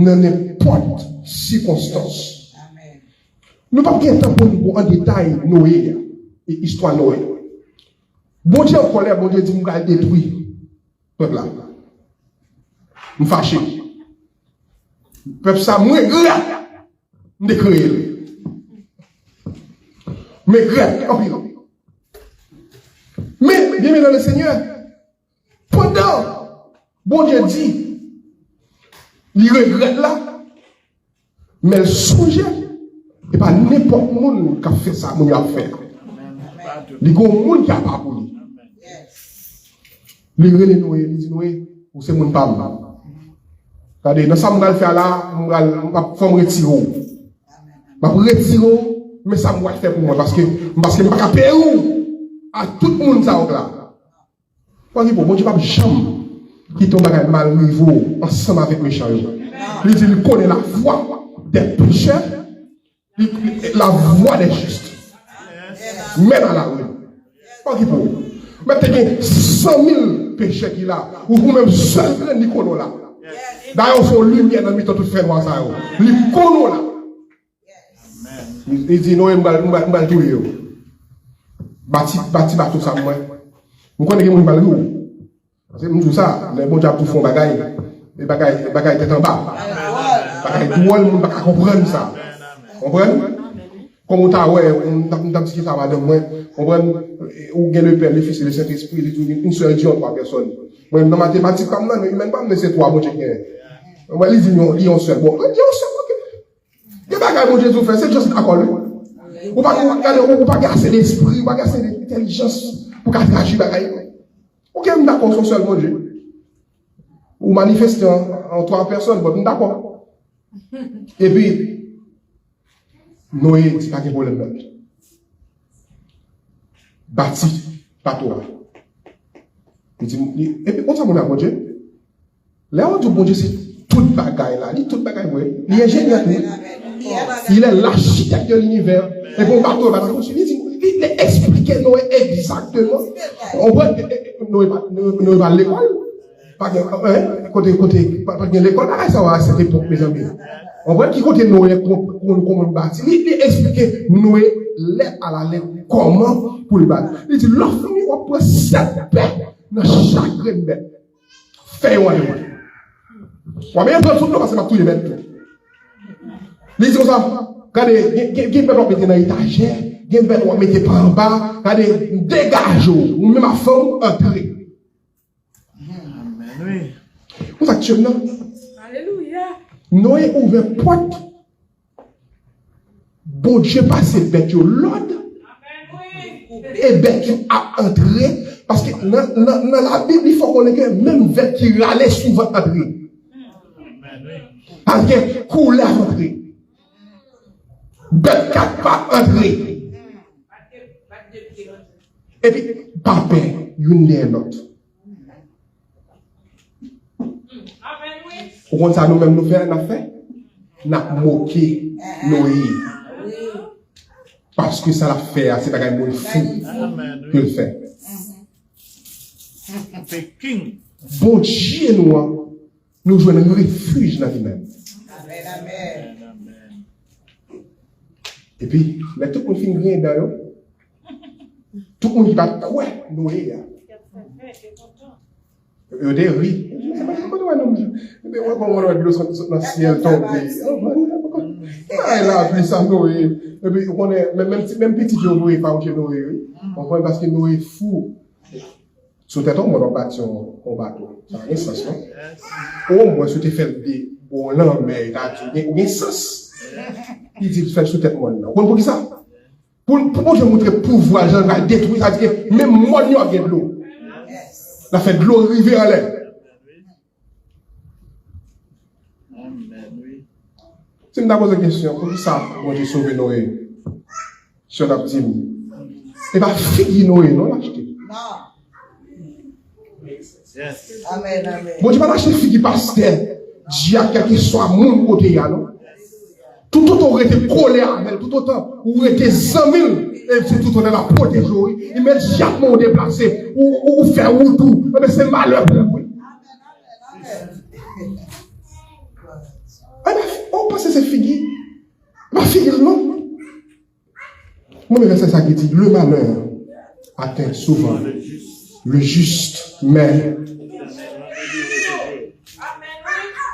nan nenpòt sikonstans. Nou p ap gen tan pou n pran an detay Noye a, e istwa Noye. Bondye an kòlè, Bondye di, m pral detwi pèp la. M fache. Pèp sa, m regrèt m te kreye l. M regrèt anpil. Men, byeneme nan Lesenyè, pandan Bondye di li regrèt la, men l sonje, e pa nenpòt moun k ap fè sa moun yo ap fè a. Li gen yon moun ki apa pou li. Li rele Noye, li di, Noye, ou se moun pa m. Gade, nan sa m pral fè a la, m pral, m ap, fò m retire w. M ap retire w, men sa m pral fè pou mwen, paske, paske m pa ka peye w a tout moun sa yo la. Paske bon, Bondye p ap janm kite yon bagay mal rive w ansanm avèk mechan yo. Li di li konnen la voie des pécheurs, li, li, la voie des justes mène à la ruine. Paske bon, mèt te gen san mil pechè ki la, ou pou menm sèl grenn li konnen w la. Dayè, w se yon limyè nan mitan tout fènwa sa yo. Li konnen w la. Li, li di, Noye, m pral, m pral, m pral touye yo. Bati, bati bato sa pou mwen. M konnen gen moun ki pral ri w. Paske m di w sa, lè Bondye ap tou fè yon bagay, e bagay, e bagay tèt anba. Bagay dwòl, moun pa ka konprann sa. Konprann? Kòm ou ta wè, m t ap, m t ap diskite ak madanm mwen, konprann? Ou gen le Père, le Fils et le Saint-Esprit, li di w gen yon sèl Dye an twa pèsòn. Mwen, nan matematik pa m nan, men imèn pa m, men se twa Bondye k genyen. Mwen, li di m yon, li yon sèl. Bon, li yon sèl, ok. Gen bagay Bondye di w fè, se just dakò l wi. Ou pa gen, gade, ou, ou pa gen ase lespri, ou pa gen ase entèlijans pou ka traji bagay yo. Ok, m dakò, se yon sèl Bondye. Ou manifeste an, an twa pèsòn, but m dakò. Epi, Noye di pa gen pwoblèm nan. Bati bato a. Li di, li, epi konsa moun ak Bondye. Lè yo di w Bondye se tout bagay la, li tout bagay vre. Li enjenyè tou. Il est l'architecte de l'univers. Epi yon bato yo pa ta konstwi. Li di, li, li eksplike Noye egzakteman. Ou konprann? Noye pa, Noye pa al lekòl. Pa gen, en, kote, kote, pa, pa gen lekòl, bagay sa yo a sèt epòk, mezanmi. Ou konprann ki kote Noye konn, konn, konn bati? Li, li eksplike Noye lè a la lè kòman pou l bat. Li di, lè w fini, w ap pran sèt bèt nan chak grenn bèt. Fè yo antre. W ap pran tout non, paske m ap touye bèt tou. Li di konsa, gade, gen, gen, gen bèt w ap mete nan etajè, gen bèt w ap mete pa anba, gade, degaje w, ou menm ak fanm ou antre. Amen, wi. Ou sa k tye m nan? Alelouya. Noye ouvè pòt. Bondye pase bèt yo lòd. E bèt yo ap antre. Paske nan, nan, nan Labib, li fè w konnen ke menm bèt ki rale souvan antre. Paske koulèv antre. Bèt kat pa antre. Epi, pa pè, youn dèyè lòt. Ou konn sa nou menm nou fè, n ap fè? N ap moke Noye. Paske sa l ap fè a, se bagay moun fou ke l fè. Bondye nou an, nou jwenn refij nan li menm. Epi, lè tout moun fin griyen dan yo, tout moun ki pa t kwè Noye a, yo te ri. Yo di, "Mwen, mwen, mwen, mwen, mwen, mwen, mwen, mwen, dlo sot, sot nan syèl tonbe." Ay, lapli sa, Noye. Epi, ou konnen, menm, menm ti, menm pitit yo voye fawouche Noye, wi. Konprann, paske Noye fou. Sou tèt yon moun w ap bati yon, yon bato. Sa pa gen sans, non? Omwen, si w te fè l de bò lanmè, e ta di, ou gen, ou gen sans. Li di l fè l sou tèt mòn nan. Ou konn poukisa? Pou, pou Bondye montre pouvwa l, jan l pral detwi, sa di ke menm mòn yo ap gen dlo. L ap fè dlo rive anlè. Si m ta poze kesyon, poukisa Bondye sove Noye? Si w t ap di m, e pa figi Noye, non, l achte. Bondye pa t achte figi pastè, dyak, kèlkeswa moun kote y a, non. Toutotan ou rete kole avè l, toutotan ou rete zanmi l, e se toutotan l ap pwoteje w, wi. Imedyatman ou deplase, ou, ou, ou fè wout ou, enben se malè pou ou, wi. Enben, ou panse se figi? Pa figi l, non. Mwen, men vèsè sa ki di, le malheur atteint souvent le juste, mais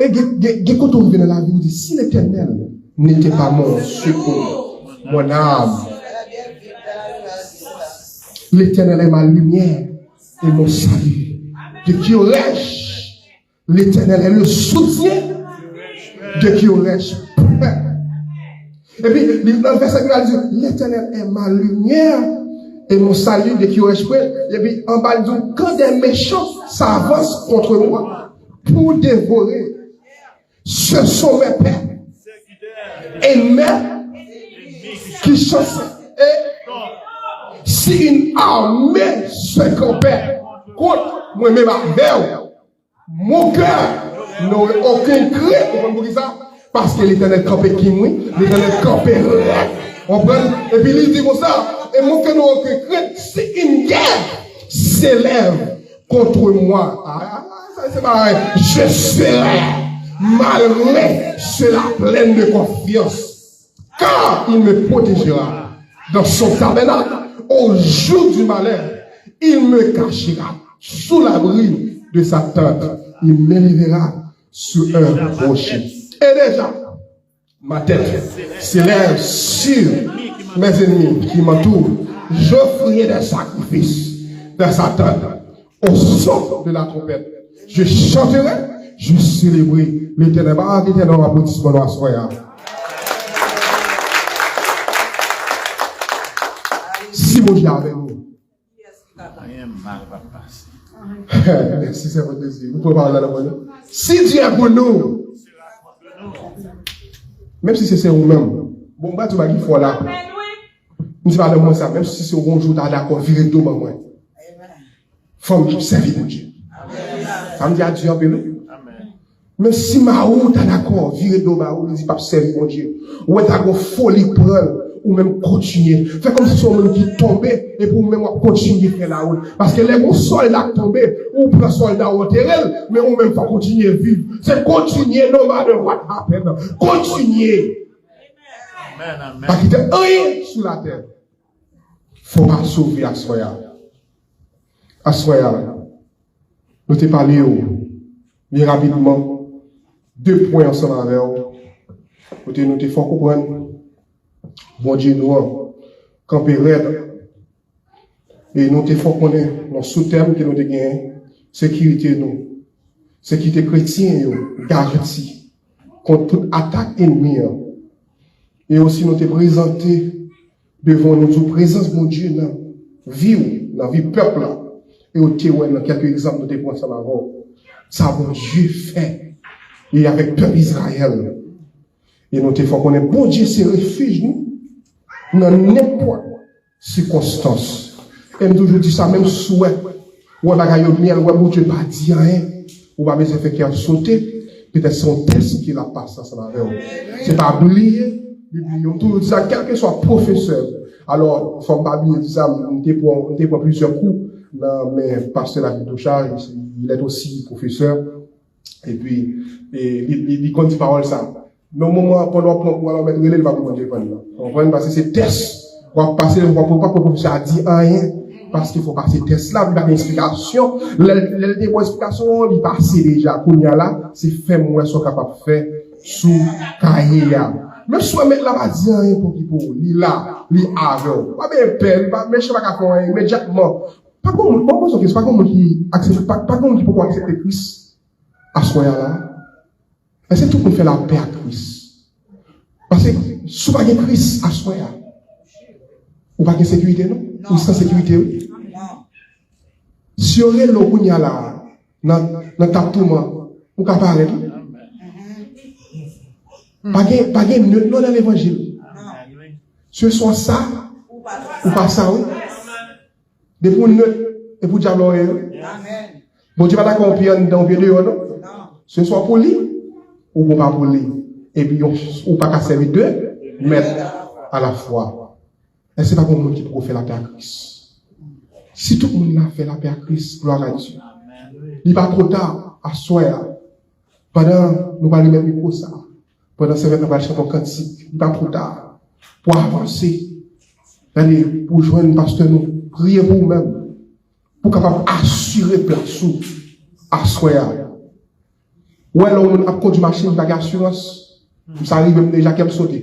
e gen, gen, gen kote ou rive nan lavi, ou di, si l'Éternel n'était pas mon secours, mon âme, l'Éternel est ma lumière et mon salut. De qui aurais-je L'Éternel est le soutien, de qui aurais-je peur? Epi, li, nan vèsè ki la, li di, l'Éternel est ma lumière et mon salut, de qui aurais-je peur? Epi, anba, li di, quand des méchants s'avancent contre moi pour dévorer, ce sont mes pères et mes qui chancent. Et si une armée se campait contre moi, même avec Mon cœur n'aurait aucune crainte. Ou konn poukisa? Paske Letènèl kanpe kim, wi. Letènèl kanpe rèd. Konprann? Epi li di konsa, et mon cœur n'aura aucune crainte si une guerre s'élève contre moi. Ah, sa se bagay. Je serai malgré sur la plaine de confiance. Car il me protégera dans son tabernacle au jour du malheur. Il me cachera sous l'abri de sa tente. Il m'élèvera sur un rocher. Et déjà, ma tête s'élève sur mes ennemis qui m'entourent. J'offrirai des sacrifices dans sa tente. Au son de la trompette, je chanterai, je célébrerai l'Éternel. Ba Letènèl yon aplodisman nan aswè a. Si Bondye avè nou, anyen mal p ap pase. Mèsi, Sèman Jezi. Nou pran pawòl la nan mwen, non? Si Dye pou nou, menm si se, se ou menm. Bon, m pa di w bagay fò la. M di madanm mwen sa, menm si se yon jou w ta dakò vire do ban mwen. Fanm ki sèvi Bondye. Sa m di a di anpil, wi. Men si mari w ta dakò vire do ba ou, li di p ap sèvi Bondye. Ou wè ta gon foli pran l, ou menm kontinye. Fè kòmsi se ou menm ki tonbe, epi ou menm w ap kontinye fè lawout. Paske lè gon sòlda k tonbe, ou pran sòlda ou antere l, men ou menm fò w kontinye viv. Se kontinye no matter what happen. Kontinye. Pa kite anyen sou latè Fò w pa sove aswè a. Aswè a, nou te pale w byen rapidman, de pwen ansanm avè w, kote nou te fè w konprann Bondye nou an kanpe rèd. E nou te fè w konnen nan soutèm ke nou te genyen, sekirite nou, sekirite kretyen yo garanti kont tout atak ènmi an. E osi nou te prezante devan nou, di w prezans Bondye nan vi w, nan vi pèp la. E w te wè nan kèk egzanp nou te pran ansanm avè w. Sa Bondye fè, e avèk pèp Izrayèl. E nou te fè w konnen Bondye se refij nou nan nenpòt sikonstans. E m toujou di sa, menm si w wè, w wè bagay yo myèl, w wè Bondye pa di anyen, ou pa bezwen fè kè w sote, petèt se yon tès ke l ap pase ansanm avè w. Se pa bliye, li bliye. M toujou di sa, kèlkeswa pwofesè. Alò, fò m pa bliye di sa, m te pran, m te pran plizyè kou nan men pastè Lavil Touchard, il est aussi professeur. Epi, e, li, li, li konn di pawòl sa. Nan moman an, pandan w ap pran kou a la, w mèt rele, li p ap reponn telefòn nan. Ou konprann? Paske se tès w ap pase, w ap, w ap pa pwofesè a di anyen, paske fò w pase tès la, li pa gen eksplikasyon. Lè, lè l te ba w eksplikasyon, li pase deja. Kounye a la, se fè m wè sa w kapab fè sou kaye a. Men si w wè mèt la pa di anyen pou ki pou ou, li la, li avè w. Pa gen pè, li pa, mechan pa ka fè w anyen imedyatman. Pa gen moun, bon, poze yon kesyon, pa gen moun ki aksepte, pa, pa gen moun ki poko aksepte Kris aswè a la. Èske tout moun fè lapè ak Kris? Paske si w pa gen Kris aswè a, ou pa gen sekirite non. Ou san sekirite wi. Si yo rele w kounye a la nan, nan tab touman, ou ka parèt wi. Pa gen, pa gen nèt non nan levanjil. Se swa sa, ou pa sa wi. Depi w nèt, e pou dyab la w ye wi. Bondye pa dakò yon pye anndan, yon pye deyò non. Se swa pou li, oubyen w pa pou li. Epi yon, ou pa ka sèvi de mèt alafwa. Èske pa gen moun ki poko fè lapè ak Kris? Si tout moun la fè lapè ak Kris, glwa a Dye. Li pa twò ta, aswè a. Pandan nou pral remèt mikwo sa, pandan sèvant nan pral chante yon kantik, li pa twò ta pou avanse. Gade, pou jwenn pastè nou, priye pou ou menm, pou w kapab asire plas ou aswè a. Ou wè lè yon moun ap kondui machin, li pa gen asirans, m sa rive m deja kè m sote.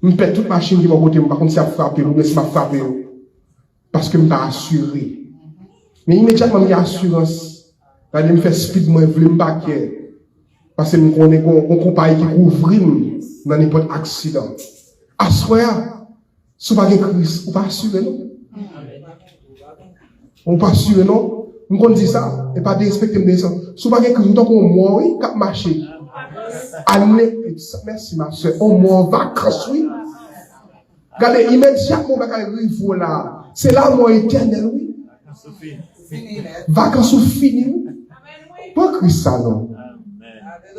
M pèd tout machin ki bò kote m, m pa konn si y ap frape m oubyen si m ap frape yo. Paske m pa asire. Men imedyatman m gen asirans, gade m fè speed mwen vle, m pa kè. Paske m konnen gon, gon konpayi ki kouvri m nan nenpòt aksidan. Aswè a, si w pa gen Kris, ou pa asire non. Ou pa asire non. M konn di sa, e pa derespekte m de sa. Si w pa gen Kris, ou tankou yon mò wi, k ap mache. Ane, mèsi ma sè, yon mò vakans wi. Gade, imedyatman w pa ka rive w la, se lanmò etènèl wi. Vakans ou fini wi. Pran Kris sa non.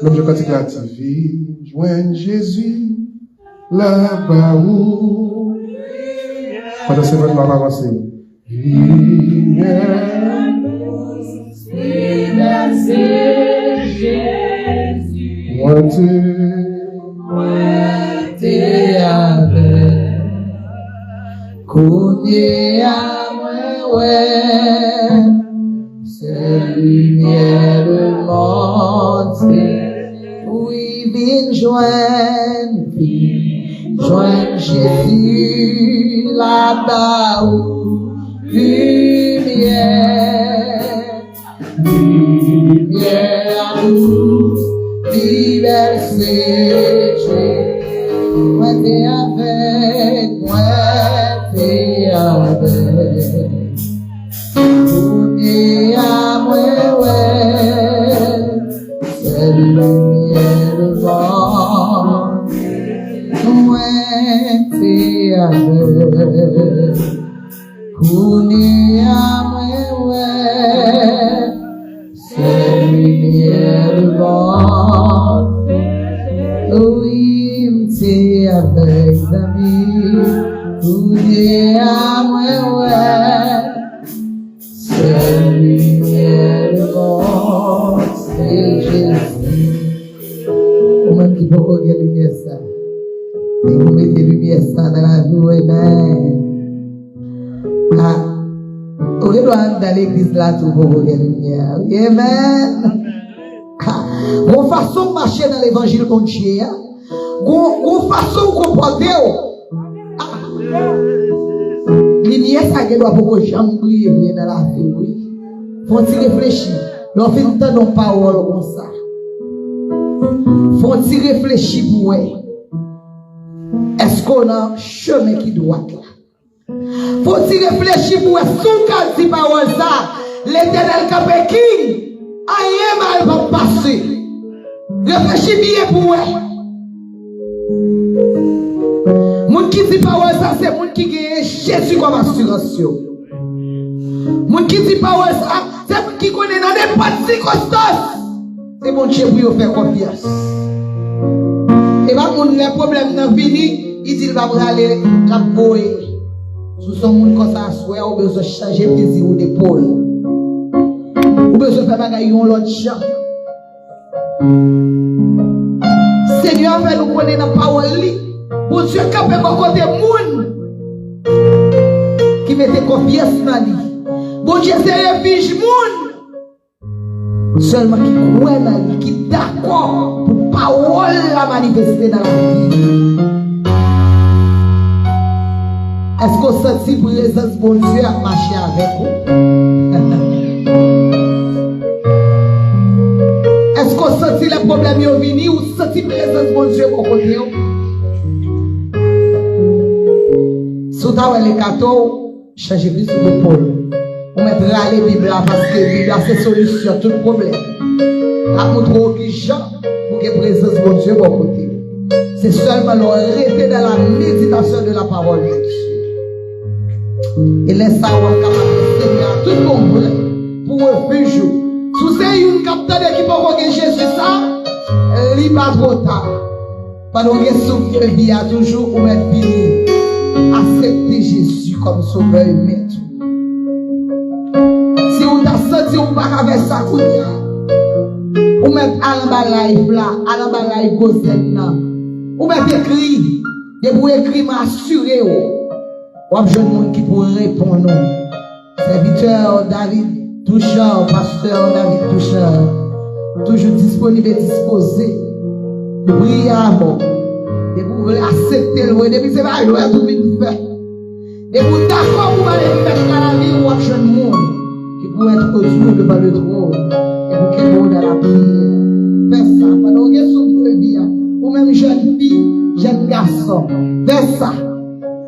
Menm jan kantik la di, vin jwenn Jezi laba ou. Pandan se mwen m ap avanse. Limyè. Mwen te, mwen te avè. Kounye a mwen wè, sèl limyè lemonn se. Wi, vin jwenn, vin jwenn Jezi laba ou. Limyè, limyè nou, pi bèl se Jezi. Mwen te avèg, mwen te avèg. Kounye a mwen wè, sèl limyè lemonn. Mwen te avèg, kounye a mwen wè, sèl limyè lemonn. Wi, m te avèg zanmi, kounye a mwen wè. Sèl limyè lemonn, se Jezi. Ou menm ki poko gen limyè sa, e pou mete limyè sa nan lavi w, amen. Ou dwe anndan legliz la tou poko gen limyè. Wi, amen. Ha, gon fason w mache nan levanjil Bondye a. Gon, gon fason w konpòte w. Ah. Limyè sa gen dwa poko janm briye vre nan lavi w, wi. Fè w ti reflechi. Lè w fin tande yon pawòl konsa, fè w ti reflechi pou wè. Èske w nan chemen ki dwat la? Fò w ti reflechi pou wè si w ka di pawòl sa, Letènèl kanpe king, anyen mal p ap pase. Reflechi byen pou wè. Moun ki di pawòl sa, se moun ki genyen Jezi kòm asirans yo. Moun ki di pawòl sa, se moun ki konnen nan nenpòt sikonstans, se Bondye pou yo fè konfyans. E pa moun lè pwoblèm nan vini, li di l pa prale, l ap voye. Si w se yon moun konsa aswè a, ou bezwen chanje fizi w de pòl. Ou bezwen fè bagay yon lòt jan. Senyè a fè nou konnen nan pawòl li, Bondye kanpe bò kote moun ki mete konfyans nan li. Bondye se refij moun sèlman ki kwè nan li, ki dakò pou pawòl la manifeste nan lavi li. Èske w santi prezans Bondye ap mache avèk ou? Èske w santi lè pwoblèm yo vini, ou santi prezans Bondye bò kote w? Si w ta wè lekato, chanje fizi w de pòl. Ou mèt rale Bib la, paske Bib la se solisyon tout pwoblèm. L ap montre w ki jan pou gen prezans Bondye bò kote w. Se sèlman lè w rete dans la méditation de la parole de Dieu. E lè sa a, w ap kapab di Senyè a tout bon vre pou refij ou. Si w se youn k ap tande ki poko gen Jezi sa, li pa twò ta. Pandan w gen souf de vi a toujou, ou mèt vini aksepte Jezi kòm sovè e mèt ou. Si w ta santi w pa ka fè sa kounye a, ou mèt al anba live la, al anba live Gozèn nan. Ou mèt ekri. Depi w ekri, m asire w, w ap jwenn moun ki pou reponn ou. Sèvitè David Touchard, pastè David Touchard, toujou disponib e dispoze pou priye avè w. Depi w vle aksepte l vre, depi se pa jwèt ou vin fè. Depi w dakò pou bagay fèt nan lavi w, w ap jwenn moun ki pou entwodui w devan le twòn e pou kenbe w nan lapriyè. Fè sa pandan w gen souf de vi a. Ou menm jèn fi, jèn gason, fè sa.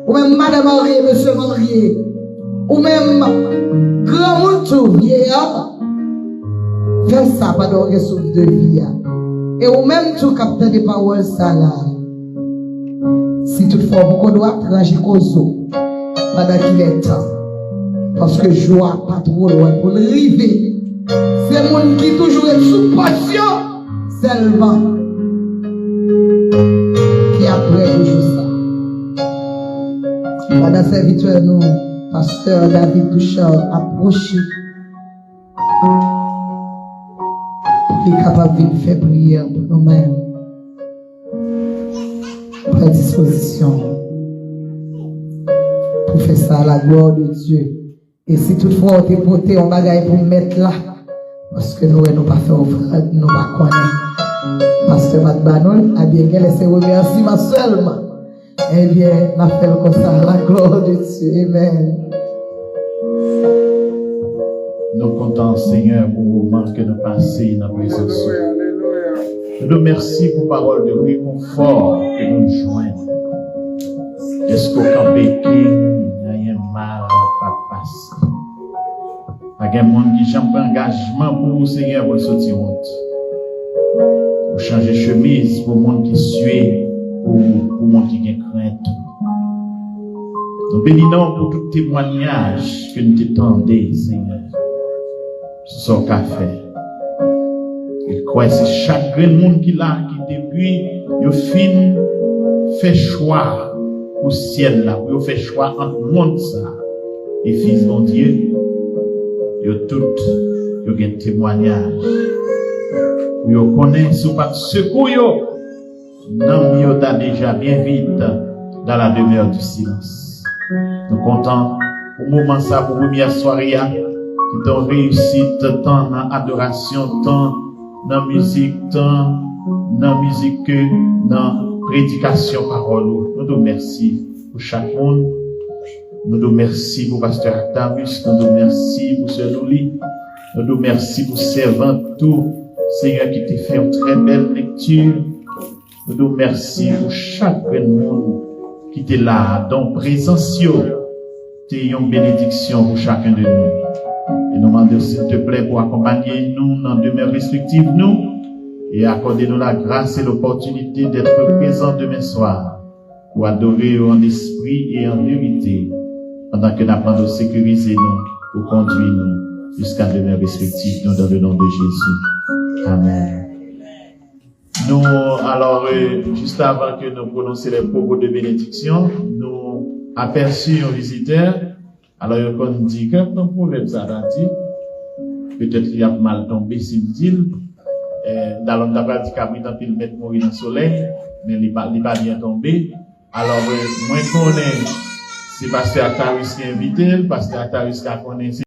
Ou menm madan marye, mesye marye, ou menm granmoun tou, vyeya, fè sa pandan w gen souf de vi a. E ou menm tou k ap tande pawòl sa la, si toutfwa w poko dwat, ranje koze w pandan ki lè tan, paske jou a pa twò lwen pou l rive. Se moun ki toujou ret sou pòs yo sèlman ki ap prè pou jou sa. Pandan sèvitè nou, pastè David Touchard, ap pwoche pou li kapab vin fè priyè pou nou menm, pran dispozisyon pou fè sa à la gloire de Dieu. E si toutfwa w te pote yon bagay pou mèt la, paske nou wè nou pa fè ofrann, nou pa konnen, pastè pa t ba nou l, ebyen, genlè se remèsiman sèlman. Ebyen, n ap fè l konsa, la gloire de Dieu. Amen. Nou kontan, Senyè, pou moman ke nou pase nan prezans ou. Nou di w mèsi pou pawòl de rekonfò ke nou jwenn. Dèske w kanpe king, anyen mal p ap pase. Pa gen moun ki janm pran angajman pou ou, Senyè, pou l soti wont. Ou chanje chemiz pou moun ki sye, pou, pou moun ki gen krent. Nou beni non w pou tout temwanyaj ke n te tande, Senyè, sou sa w ka fè. E kwè se chak grenn moun ki la, ki depi yo fin fè chwa pou syèl la, pou yo fè chwa ant mond sa a e fis Bondye, yo tout, yo gen temwanyaj. Pou yo konnen si w pa t sekou yo, nanm yo ta deja byen vit dans la demeure du silence. Nou kontan pou moman sa, pou premyè sware a, ki te yon reyisit, tan nan adorasyon, tan nan mizik, tan nan mizik ke nan predikasyon pawòl ou. Nou di w mèsi pou chak moun. Nou di w mèsi pou pastè Octavius. Nou di w mèsi pou sè Louly. Nou di w mèsi pou sèvant tou, Senyè, ki te fè yon trè bèl lekti. Nou di w mèsi pou chak grenn moun ki te la a, dont prezans yo te yon benediksyon pou chacun de nous. E nou mande w, silteplè, pou akonpaye nou nan demen respektif nou e akòde nou la grâce et l'opportunité d'être présent demain soir pour adorer en esprit et en vérité, pandan ke n ap mande w sekirize nou, pou kondwi nou jiska demen respektif nou, dans le nom de Jésus. Amen. Nou, alò, euh, juste avant que nous prononcions les propos de bénédiction, nou apèsi yon vizitè. Alò, yo konn di, kèk nan pwovèb sa ta di, petèt li ap mal tonbe si m di l. Eh, m ta lonn ta pral di kabrit anpil mèt mouri nan solèy, men li pa, li pa byen tonbe. Alò, eh, mwen konnen se pastè Octavius ki envite l, pastè Octavius ka konnen se